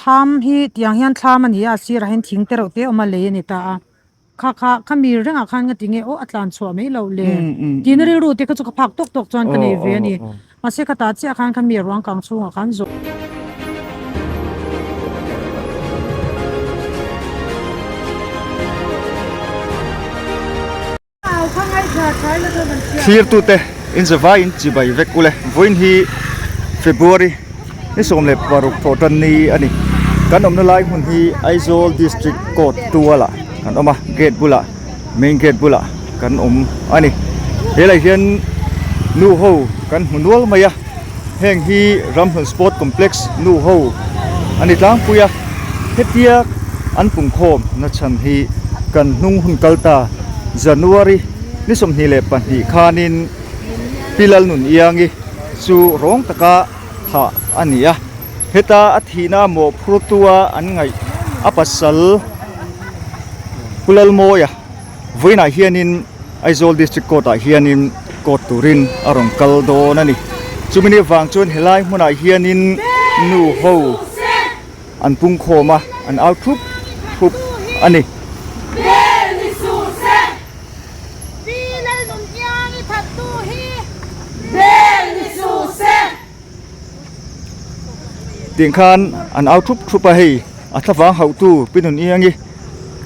Thlam hi tiang hian thlam a ni a, a sirah hian thing te reuh te a awm a, lei a ni ta a. Kha kha kha mi rengah khan nga tinge aw a tlan chhuah mai loh le tihna rilru te kha chu ka phak tawk tawk chuan ka nei ve a ni. Mahse ka tah chiah khan kha mi ruang kang chhungah khan zawh. Thlirtute inzavai in chibai vek ule vawiin hi February ni 16 thawh tan ni a ni kan awmna lai hmun hi Aizawl District Court tualah kan awm a gate bulah main gate bulah kan awm a ni helai hian nu ho kan hmu nual mai a heng hi Ramhlun Sport Complex nu ho a ni tlangpui a hetia an pungkhawm na chhan hi kan hnung hun kal ta January ni 22 khanin Pi Lalnuniangi chu rawng taka thah a ni a, heta a thihna mawhphurtua an ngaih a pasal Pu Lalmawia vawiinah hianin Aizawl District Court ah hianin court turin a rawn kal dawn a ni. Chumi ni avang chuan helai hmunah hianin nu ho an pungkhawm a, an au thup thup a ni. Pi Lalnunkiangi thattu hi Bel ni suh se. Tiang khan an au thup thup a hei a thlavang hauhtu Pi Nuniangi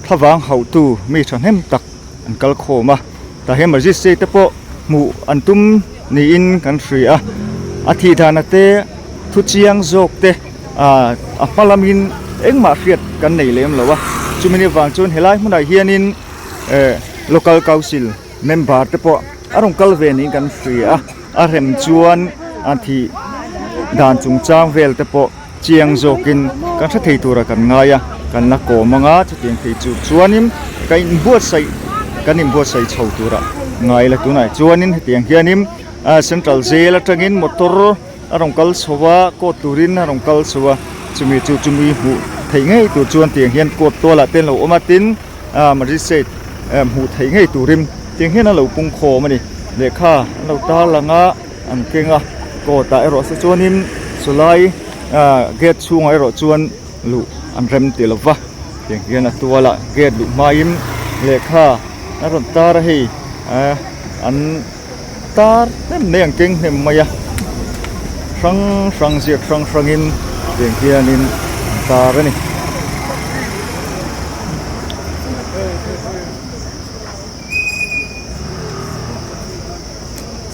thlavang hauhtu mi thahnem tak an kal khawm a tah hian magistrate te pawh hmuh an tum niin kan hria a a thih dana te thu chiang zawk te ah a hma lamin engmah hriat kan nei lem lo a chumi ni vang chuan helai hmunah hianin. Eh local council member te pawh a rawn kal ve niin kan hria a a rem chuan a thih dan chungchang vel te pawh chiang zawkin kan hre thei tura kan ngai a kan la kawm ang a chutiang thei chu chuanin ka inbuatsaih kan inbuatsaih chho tura ngai la tunah chuanin hetiang hianin ah central jail atangin motor a rawn kal chho a court turin a rawn kal chho a chumi chu chumi hmuh theih ngei tur chuan tiang hian court tualah te an lo awm a tin. ah magistrate eh hmuh theih ngei turin tiang hian an lo pung khawm a ni lehkha an lo tar lang a an keng a court ah erawh saw chuanin chulai ah gate chhungah erawh chuan luh an rem ti lo va tiang hian a tual ah gate luh hmain lehkha a rawn tar a hei ah an tar hnem mai an keng hnem mai a hrang hrang ziak hrang hrangin tiang hianin an tar a ni.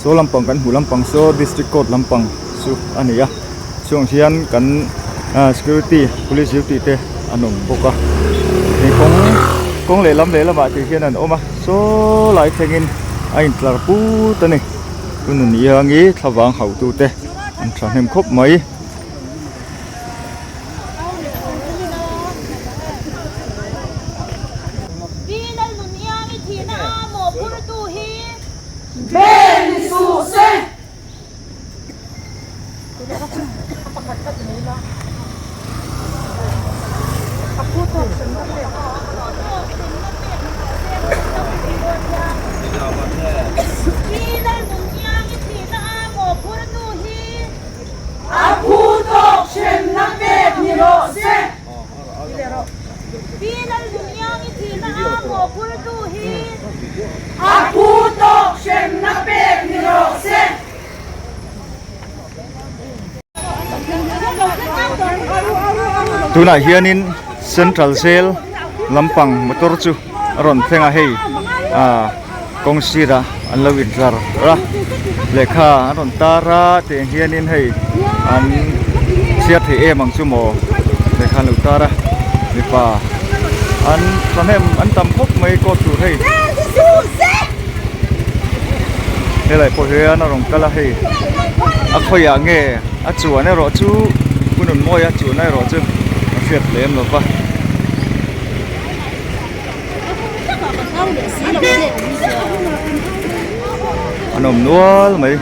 Saw lampang kan hmuh lampang saw district court lampang chu a ni a chungah hian kan ah security police duty te an awm bawk a hei kawng kawng lehlam lehlamah tih hian an awm a saw lai thlengin a intlar put a ni tunun iangi thlavang hauhtute an thahnem khawp mai. Pi Lalnuniangi thihna a mawhphurtu hi Bel ni suh se. A phu tawk hremna pek ni rawh se. Pi Lalnuniangi thihna a mawhphurtu hi. A phu tawk hremna pek ni rawh se. Tunah hianin Central Jail lampang motor chu a rawn thleng a hei ah kawng sirah an lo intlar a lehkha an rawn tar a tiang hianin hei an chhiar thei em ang chu maw lehkha an lo tar a mipa an thahnem an tam khawp mai court tur hei. Helai pawh hian a rawn kal a hei a khawiah nge a chuan erawh chu hunun mawi a chuan erawh chu a hriat lem lo va. An awm nual mai.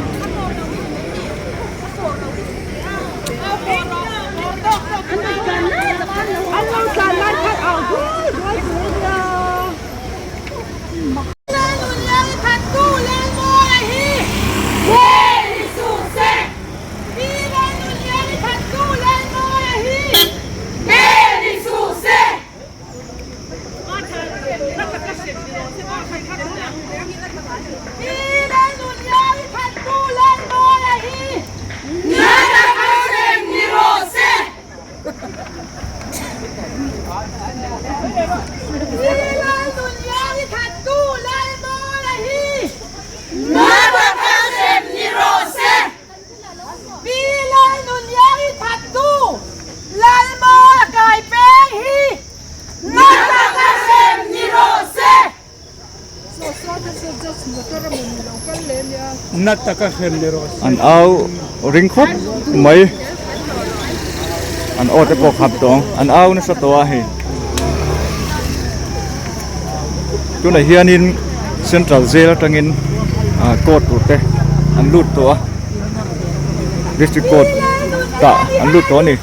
Na taka hrem ni rawh se. An au ring khawp mai. An aw te pawh khap tawh ang. An au nasa tawh a hei. Tunah hianin Central Jail atangin ah court tur te an lut tawh a. District Court tah an lut tawh a ni.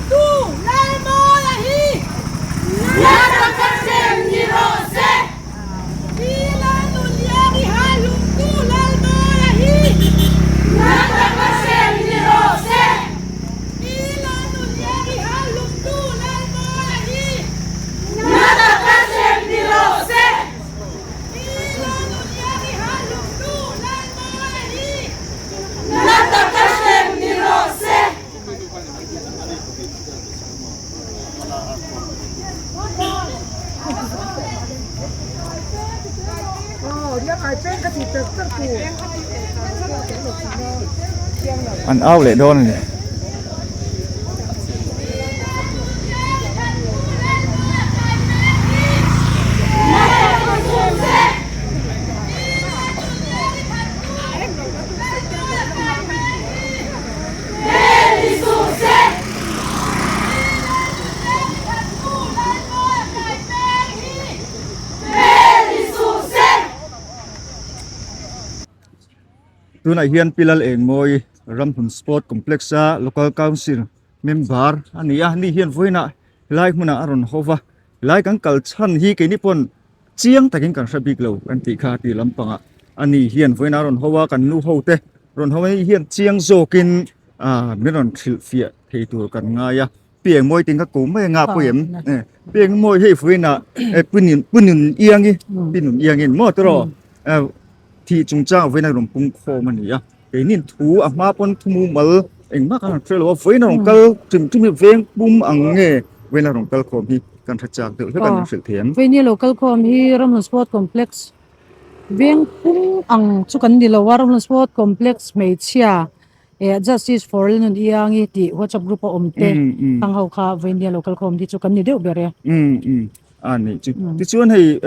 An au leh dawn a ni. Tunah hian Pi Lal Engmawi Ramhlun Sport Complex a Local Council member a ni a, ni hian vawiinah helai hmunah a rawn ho va, helai kan kal chhan hi keini pawn chiang takin kan hre bik lo kan tih kha tih lampangah a ni hian vawiinah a rawn ho a, kan nu ho te rawn ho a ni hian chiang zawkin ah min rawn hrilh fiah thei tur kan ngai a. Pi Engmawi tin ka ko mai anga pawh em Pi Engmawi hei fuinah Pu Nun Pu Nun Iangi Pi Nun Iangin maw tiraw thih chungchang vawiin a rawn pung khawm a ni a keinin thu a hma pawn thu mumal engmah kan han hre lo a vawiin a rawn kal hrim hrim hi veng pum ang nge vawiin a rawn kal khawm hi kan hre chak deuh hlek a ni hrilh thei em. Vawiin hi a lo kal khawm hi Ramhlun Sport Complex veng pum ang chu kan ni lo a Ramhlun Sport Complex hmeichhia Eh Justice for Lennon Iangi tih WhatsApp group a awm te hmang ho kha vawiin lo kal khawm hi chu kan ni deuh ber e. Um um a nih chu. Tichuan hei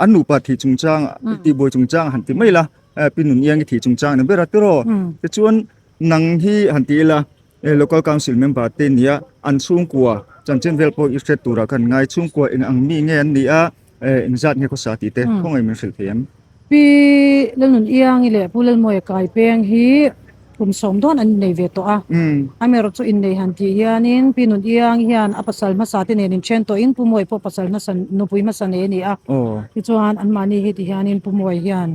an nupa thih chungchang tihbuai chungchang han ti mai la Pi Nun Iangi thih chungchang ni ber a tiraw. Tichuan nang hi han ti ila Local Council member te nia an chhungkua chanchin vel pawh i hriat turah khan ngai chhungkua eng ang mi nge an nih a engzat nge khawsa tih te khawngaih min hrilh thei em? Pi Lalnun Iangi leh Pu Lalmawia Kaipeng hi kum sawm dawn an innei ve tawh a. Amaherawh chu innei han tih hianin Pi Nun Iangi hian a pasal hmasa te nen inthen tawhin Pu Mawia pawh pasal hmasa nupui hmasa nei a ni a. Tichuan anmahni hi ti hianin Pu Mawia hian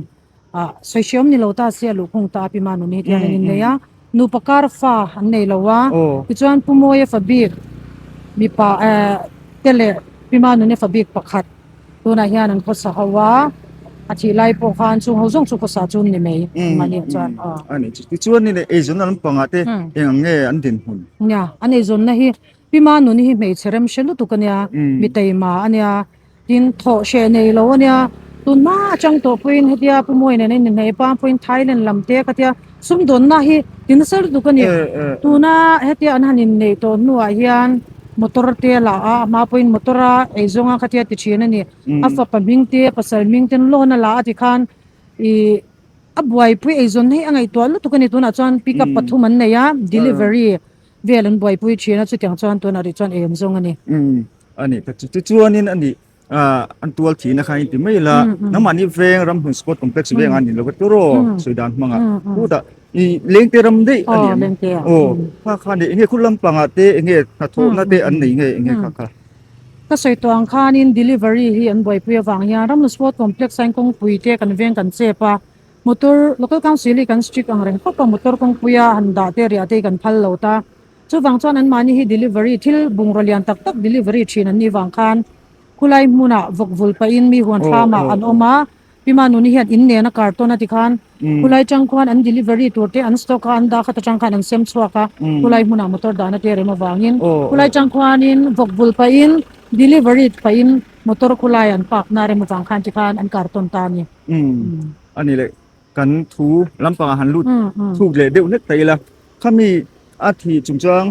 ah sawi hriam ni lo ta se a luhkhung ta a Pi Manuni hi tihian an innei a. Nupa kar fa an nei lo a. Tichuan Pu Mawia fa bik mipa te leh Pi Manuni fa bik pakhat Tunah hian an khawsa ho a, a thih lai pawh khan chung ho zawng chu khawsa chu an ni mai mahni ah chuan aw. A ni chu tichuan in eizawnna lampangah te eng ang nge an dinhmun? Nia, an eizawnna hi Pi Manuni hi hmeichhe rem hre lutuk a nia, mi teima a nia, tin thawh hreh nei lo a nia, tun hma atang tawh pawhin hetia Pu Mawi nen a inhneih pang pawhin Thailand lam te ka tia sumdawnna hi ti nasa lutuk a ni. Tuna hetia an han inneih tawh hnuah hian motor te a la a, a hma pawhin motor a eizawnga kha tia ti thin a ni. A fapa hming te, a pasal hming ten loan a la a tikhan ih a buaipui eizawn hi a ngaihtuah lutuk a ni. Tunah chuan pick up pathum an nei a, delivery vel an buaipui thin a, chutiang chuan tunah rih chuan ei an zawng a ni. A ni, tichuanin a ni. An tual thihna kha in ti mai la nangmahni veng ramhmun sport complex veng a ni lo va turaw sawi dan hmanga chutah i lengte ram daih a ni em aw kha kha ni enge khu lampangah te enge hnathawhna te an nei nge enge kha kha. Ka sawi tawh ang khanin delivery hi an buaipui avang hian ramhmun sport complex a in kawngpui te kan veng kan chep a motor local council hi kan strict ang reng khawp a motor kawngpuia han dah te riah te hi kan phal lo ta Chuvang chuan anmahni hi delivery thil bungraw lian tak tak delivery thin an nih vang khan khulai hmunah vawk vul pahin mi huan thlamah an awm a, Pi Manuni hian in nena carton a ti khan khulai tang khuan an delivery tur te an stock a an dah khat atang khan an sem chhuak a, khulai hmunah motor dahna te rem avangin khulai tang khuanin vawk vul pahin delivery pahin motor khulai an park na rem avang khan tikhan an carton ta a ni. A ni leh kan thu lampangah han lut thuk leh deuh hlek ta ila khami a thih chungchang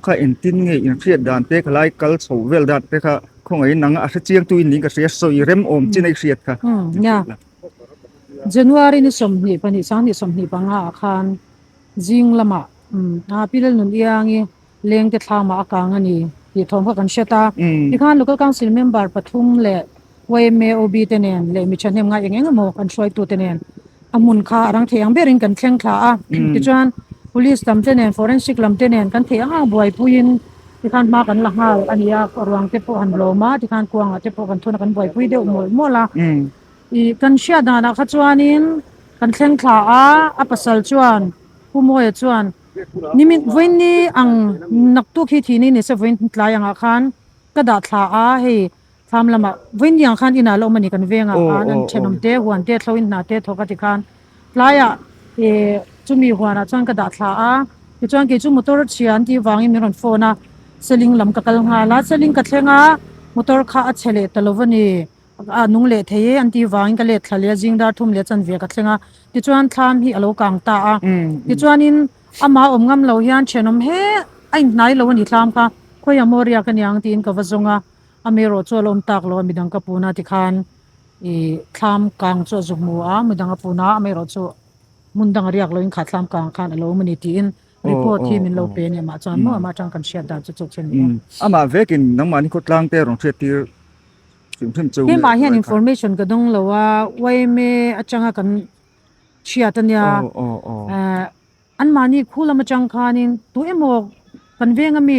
kha engtin nge inhriat dan te khalai kal chho vel dan te kha khawngaihin nang a hre chiang tuin niin ka hria sawi rem awm chin a i hriat kha. Nia. January ni 22 25 ah khan zing lamah a Pi Lalnun Iangi lengte thlamah a kang a ni tih thawm kha kan hriat a. Tikhan Local Council member pathum leh YMA OB te nen leh mi thahnem ngai eng eng emaw kan hruaitute nen a hmun kha a rang thei ang berin kan thleng thla a. Tichuan Police lam te nen Forensic lam te nen kan theih ang ang buaipuiin tikhan hma kan la nghal a ni a, ruang te pawh han lawm a, tikhan kuangah te pawh kan thun a kan buaipui deuh mawlh mawlh a. Ih kan hriat danah kha chuanin kan thleng thla a, a pasal chuan Pu Mawia chuan nimin vawiin ang naktuk hi thih ni ni se vawiin tlai angah khan ka dah thla a, hei thlam lamah vawiin ni ang khan inah la awm a ni kan vengah khan an thenawm te huan te thlo in hna te thawk a ti khan tlaiah ih chumi huanah chuan ka dah thla a, tichuan kei chu motor chhia an tih vangin min rawn phone a, Seling lam ka kal nghal a, Seling ka thleng a motor kha a chhe leh ta lo a ni. A nung leh thei e an tih vangin ka let thla leh a zing dar thum leh chanve ka thleng a, tichuan thlam hi a lo kang ta a, tichuanin amah awm ngam lo hian thenawm he a inhnai lo a ni thlam kha, khawiah maw riak a niang tiin ka va zawng a, amaherawh chu a la awm tak lo a midang ka pun a tikhan ih thlam kang chu a zu hmu a, midang a pun a amaherawh chu hmun dang a riak loin kha thlam kang khan a lo awm a ni tiin report hi min lo pe a ni amah chuan maw amah atang kan hriat dan chu chu chu a ni a. Amah vekin nangmahni khawtlang te rawn hriat tir Keimah hian information ka dawng lo a, yma atanga kan hriat a nia, anmahni khu lam atang khanin tu emaw kan veng ami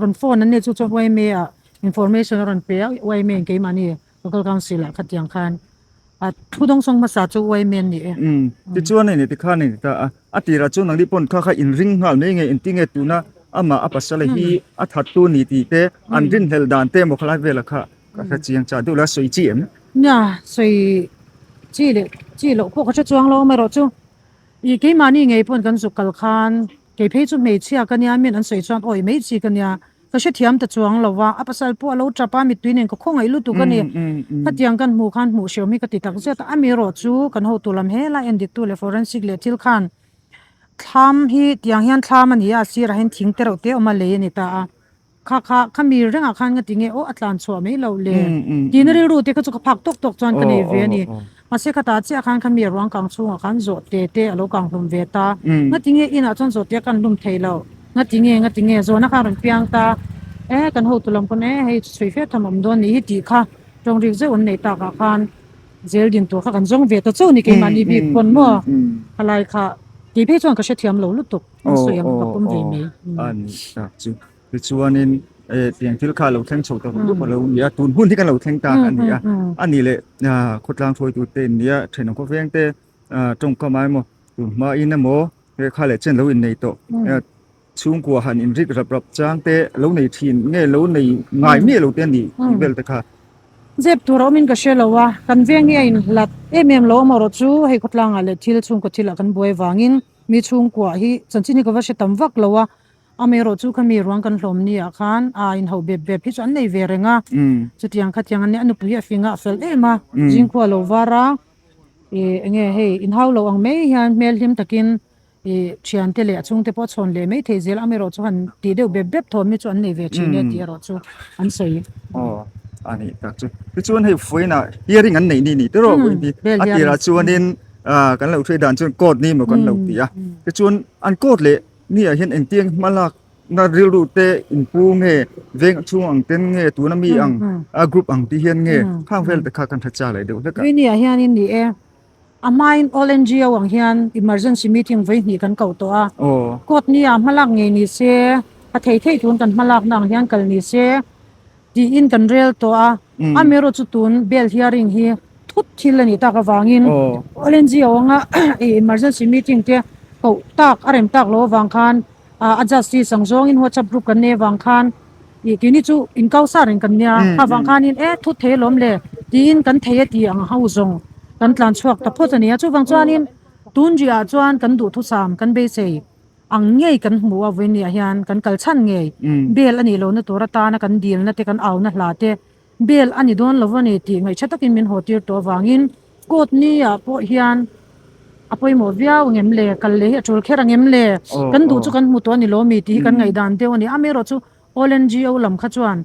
rawn phone an nei chu chuan yma ah information a rawn pe a, yma in keimahni local council ah khatiang khan a thu dawng sawng hmasa chu yma an ni e. Tichuan hei ni tikhan hei ni ta a, a tirah chuan nangni pawn kha kha inring nghal mai nge engtinge tuna amah a pasala hi a thattu ni tih te an rinhlelh dan te emaw khalai velah kha ka hre chiang chah deuh la sawi chi em? Nia, sawi chi leh chi loh pawh ka hre chuang lo amaherawh chu ih keimahni ngei pawn kan zuk kal khan kei phei chu hmeichhia ka nia min an sawi chuan awi mai chi ka nia ka hrethiam ta chuang lo va a pasal pawh a lo tap a mittui nen ka khawngaih lutuk a ni khatiang kan hmuh khan hmuh hrehawm hi ka ti tak zet a amaherawh chu kan hotu lam helai endiktu leh forensic leh thil khan Thlam hi tiang hian thlam a ni a, a sirah hian thing te reuh te awm a, lei a ni ta a. Kha kha kha mi rengah khan nga tinge aw a tlan chhuah mai loh le tihna rilru te kha chu ka phak tawk tawk chuan ka nei ve a ni. Mahse khatah chiah khan kha mi ruang kang chhungah khan zawh te te a lo kang hlum ve ta. Nga tinge inah chuan zawh te a kan hlum thei lo. Nga tinge nga tinge zawhna kha a rawn piang ta. E kan hotu lam pawn e hei chhui fe tham awm dawn nih hi tih kha tawngrik zeuh an neih takah khan Zel din tur kha kan zawng ve ta chauh ni keimahni bik pawn maw khalai kha kei phei chuan ka hrethiam lo lutuk an sawi ang ka pawm ve mai. A ni tak chu tichuanin tiang thil kha a lo thleng chho ta rup rup a lo ni a tun hun hi kan lo thleng ta a ni a a ni leh khawtlang hruaitu te in nia thenawm khawveng te tawngkam ah emaw tun hma in emaw kha leh chen lo innei tawh chhungkua han inrik rap rap chang te lo nei thin nge lo nei ngai miah lo te a ni tih vel te kha. Zep tur a awmin ka hre lo a, kan veng hi a inhlat em em lo amaherawh chu hei khawtlangah leh thil chhungkaw thilah kan buai vangin mi chhungkua hi chanchin hi ka va hre tam vak lo a, amaherawh chu khami ruang kan hlawm ni ah khan a inhauh bep bep hi chu an nei ve reng a, chutiang khatiang an nia a nupui hi a fing a a fel em a, zingkhua a lo var a, ih enge hei inhau lo ang mai hian hmel hlim takin Ih, thiante leh a chhungte pawh a chhawn leh mai thei zel amaherawh chu han tih deuh bep bep thawm hi chu an nei ve thin e tih erawh chu an sawi. Aw, a nih tak chu. Tichuan hei vawiinah hearing an neih ni ni tiraw vawiin hi a tirah chuanin kan lo hriat dan chuan court ni maw kan lo ti a. Tichuan an court leh ni ah hian engtiang hma lak na rilru te inpu nge veng chhung ang ten nge tuna mi ang a group ang tih hian nge khang vel te kha kan hre cha leh deuh hlek a. Vawiin ni ah hianin ni e. A hmain All NGO ang hian emergency meeting vawi hnih kan koh tawh a. Court ni ah hmalak ngei ni se, a thei thei tun kan hmalakna ang hian kal ni se tiin kan rel tawh a. Amaherawh chu tun bail hearing hi thut thil a nih tak avangin All NGO anga emergency meeting te koh tak a rem tak loh avang khan a justice ang zawngin WhatsApp group kan nei avang khan ih keini chu inkau sa reng kan nia avang khanin e thut thei alawm le tiin kan thei a tih ang ho zawng kan tlan chhuak ta phawt a ni a chuvang chuanin tun rih ah chuan kan duhthusam kan beisei ang ngei kan hmu a vawiin ah hian kan kal chhan ngei bel a nih lohna tur atana kan dilna te kan auna hla te Bel a ni dawn lo a ni tih ngaihṭha takin min haw tir tawh avangin court ni ah pawh hian a pawimawh viau ang em le, kal leh hi a ṭul kher ang em le, kan duh chu kan hmu tawh a ni lo mi tih hi kan ngaihdan deuh a ni. Amaherawh chu All NGO lam kha chuan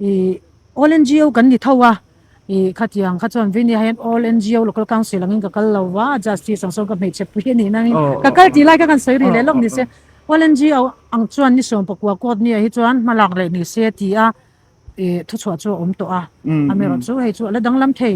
ih All NGO kan ni tho a. Ih khatiang kha chuan Vini hian All NGO Local Council angin ka kal lo va, Justice ang sawn ka hmeichhe pui a nih nangin ka kal tih lai kha kan sawi rih leh lawk ni se. All NGO ang chuan ni 19 court nia hi chuan hmalak leh ni se ti a ih thuchhuah chu a awm tawh a. Amaherawh chu hei chu a la danglam thei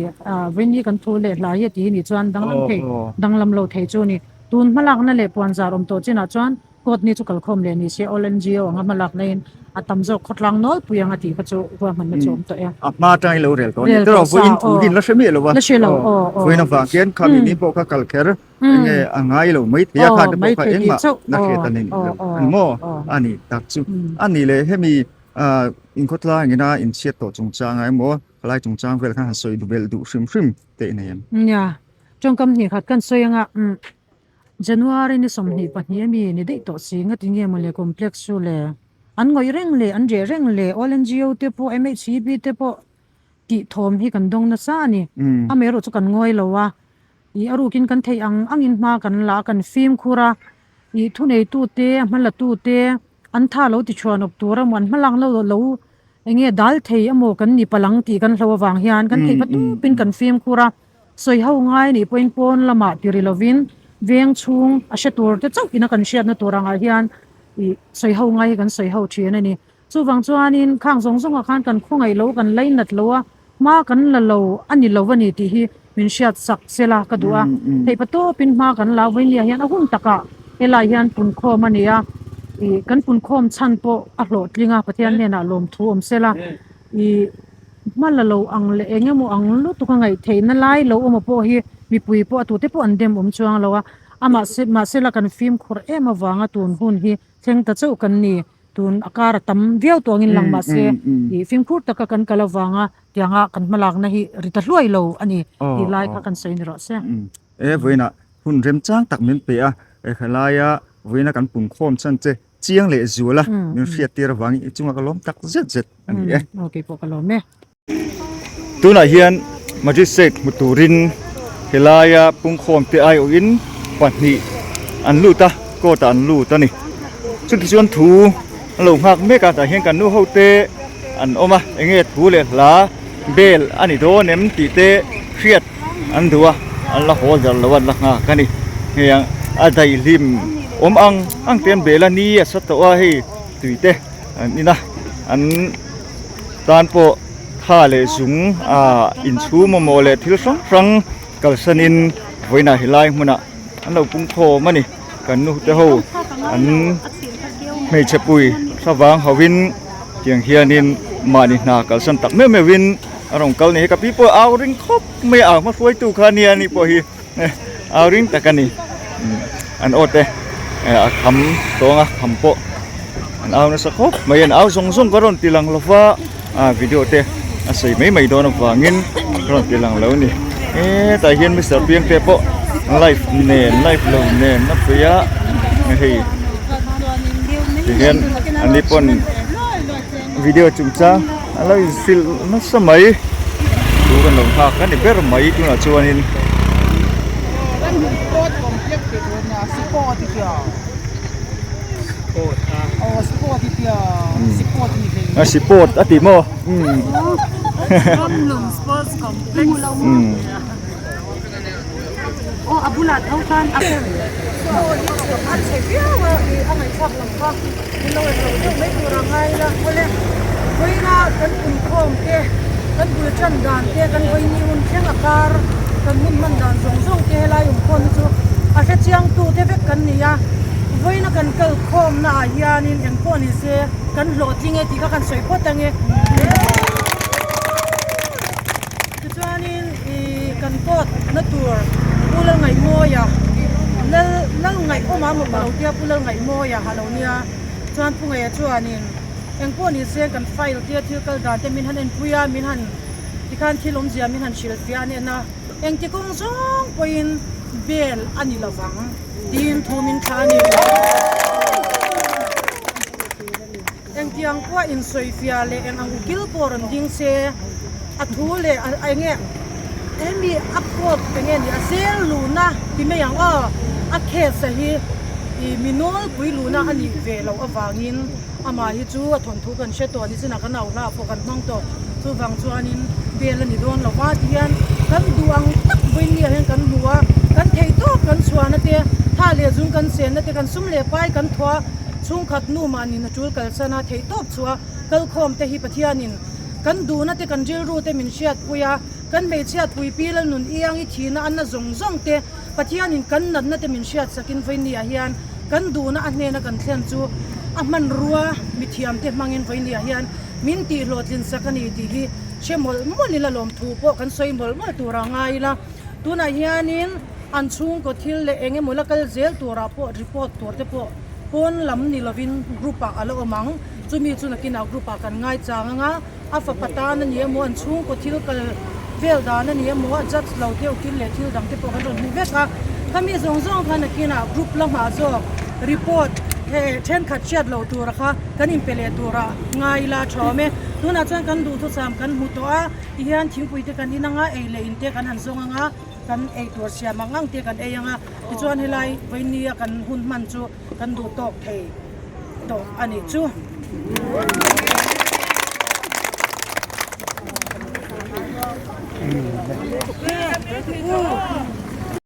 Vini kan thu leh hlai hi a ti nih chuan danglam thei danglam lo thei chu a ni. Tun hmalakna leh puanzar awm tawh chinah chuan Court ni chu kalkhawm leh ni se All NGO anga hmalakna in a tam zawk khawtlang nawlpui anga tih kha chu ruahmanna chu awm tawh e. A hma atang i lo rel tawh a ni. Tiraw vawiin thu hi la hre miah lo a. La hre lo aw aw. Vawiin avang khian khami ni pawh kha kal kher enge a ngai lo mai thei a kha te pawh kha engmah la hriat a nei lo a ni maw? A ni tak chu. A nih leh hemi inkhawtlang ina inchhiat tawh chungchangah emaw khalai chungchang vel khan han sawi belh duh hrim hrim te i nei em? Nia, tawngkam hnih khat kan sawi anga January ni 22 ami ni daih tawh si nga tinge maw le complex chu le an ngawih reng leh an reh reng leh all NGO te pawh MHEB te pawh tih thawm hi kan dawng nasa a ni. Amaherawh chu kan ngawi lo a, ih a rukin kan theih ang angin hma kan la a kan fimkhur a, ih thuneitu te a hmala tu te an tha lo ti chhuan awp tur emaw an hmalak lo lo enge dal thei emaw kan ni palang tih kan hlo avang hian kan theih patupin kan fimkhur a. Sawi ho ngai nih pawhin pawn lamah ti ri lovin veng chhung a hre tur te chauh ina kan hriatna tur angah hian ih sawi ho ngai hi kan sawi ho thin a ni. Chuvang chuanin khang zawng zawngah khan kan khawngaih lo, kan lainat lo a, hma kan la lo a ni lo a ni tih hi min hriat sak sela ka duh a. Theihpa tawpin hma kan la vawinia hian a hun takah helai hian punkhawm a ni a, ih kan punkhawm chhan pawh a hlawhtling a, Pathian hnenah lawmthu awm sela ih. Hma la lo ang leh eng emaw ang lutuk a ngaih theihna lai lo awm pawh hi mipui pawh a tute pawh an dem awm chuang lo a, amah mahse la kan fimkhur em avanga tun hun hi thleng ta chauh kan ni, tun a kar a tam viau tawh angin lang mahse ih fimkhur taka kan kal avanga tianga kan hmalakna hi ri ta hluai lo a ni tih lai kha kan sawi ni rawh se. E vawiinah hun remchang tak min pe a, helaia vawiina kan punkhawm chhan che Chiang leh zual a, min hriat tir avangin i chunga ka lawm tak zet zet a ni e. Aw kei pawh ka lawm e. Tunah hian Magistrate hmu turin helaia pungkhawm te aiawhin pahnih an lut a, court ah an lut a ni. Chuti chuan thu an lo nghak mek a, tah hian kan nu ho te an awm a, enge thu leh hla bel a ni dawn em tih te hriat an duh a, an la haw zar lo a, an la nghak a ni. Hei ang a daihlim awm ang ang te an bel a, ni a sa tawh a hei tui te an in a, an tan pawh tha leh zung ah inchhum mamawh leh thil hrang hrang kalsanin vawiinah helai hmunah an lo pung khawm a ni. Kan nu te ho an hmeichhe pui thlavang hauhin tiang hianin mahni hna kalsan tak meuh meuhin a rawn kal ni hi ka pi pawh au ring khawp mai a au hma hruaitu kha nia ni pawh hi au ring tak a ni an aw te a kham tawng a kham pawh an au nasa khawp mai an au zawng zawng ka rawn ti lang lo va a video te a sawi mai mai dawn avangin ka rawn ti lang lo a ni hetah hian mister piangte pawh live nen live lo nen a pui a hei tihian an ni pawn video chungchang a lo inhrilh nasa mai thu kan lo nghak a ni ber mai tunah chuanin. A sport a ti maw Vawiina kan kal khawmna ah hianin eng pawh ni se kan hlawhtling e tih kha kan sawi phawt ang e. Tichuanin ih kan court na tur Pu Lalngaihmawia Lal Lalngaihawma maw ka lo tia Pu Lalngaihmawia ha lo nia chuan Pu Ngaia chuanin eng pawh ni se kan file te thil kal dan te min han enpui a min han tikhan thil awmzia min han hrilhfiah a ni a engti kawng zawng pawhin bail a ni lovang. Tiin thu min thla a ni. Engtiang pawh insawifiah leh eng ang ukil pawh rawn ding se, a thu leh a enge hemi a court enge ni a zel luhna ti mai ang aw, a case a hi ih mi nawlpui luhna a nih ve loh avangin amah hi chu a thawnthu kan hre tawh a ni chinah kan auhla pawh kan hmang tawh. Chuvang chuanin Bail a ni dawn lo va tihian kan duh ang tak vawinia hian kan hmu a, kan theihtawp kan chhuahna te, tha leh zung kan chenna te, kan sum leh pai kan thuah chhungkhat nu mahni na tul kalsan a theihtawp chhuah kalkhawm te hi Pathianin kan duhna te kan rilru te min hriatpui a, kan hmeichhiatpui pi Lalnun Iang i thihna a na zawng zawng te Pathianin kan natna te min hriatsakin vawinia hian kan duhna a hnena kan thlen chu a hmanrua mithiam te hmangin vawinia hian Min tih hlawhtlin sak a ni tih hi hre mawlh mawlh ila lawmthu pawh kan sawi mawlh mawlh turah ngai ila. Tunah hianin an chhungkaw thil leh eng emaw la kal zel turah pawh report tur te pawh pawn lam ni lovin group ah a la awm ang. Chumi chu nakinah group ah kan ngaichang ang a, a fapa tan a ni emaw an chhungkaw thil kal vel dan a ni emaw a judge lo deuh thil leh thil dang te pawh kan rawn hmu vek a. Khami zawng zawng kha nakinah group lamah zawk report he thenkhat hriat loh tura kha kan inpe leh tura ngai ila tha awm e. Tunah chuan kan duhthusam kan hmu tawh a, tihian thingpui te kan in anga ei leh in te kan han zawng anga kan ei tur siam ang ang te kan ei anga tichuan helai vawinia kan hun hman chu kan duh tawk thei tawh a nih chu.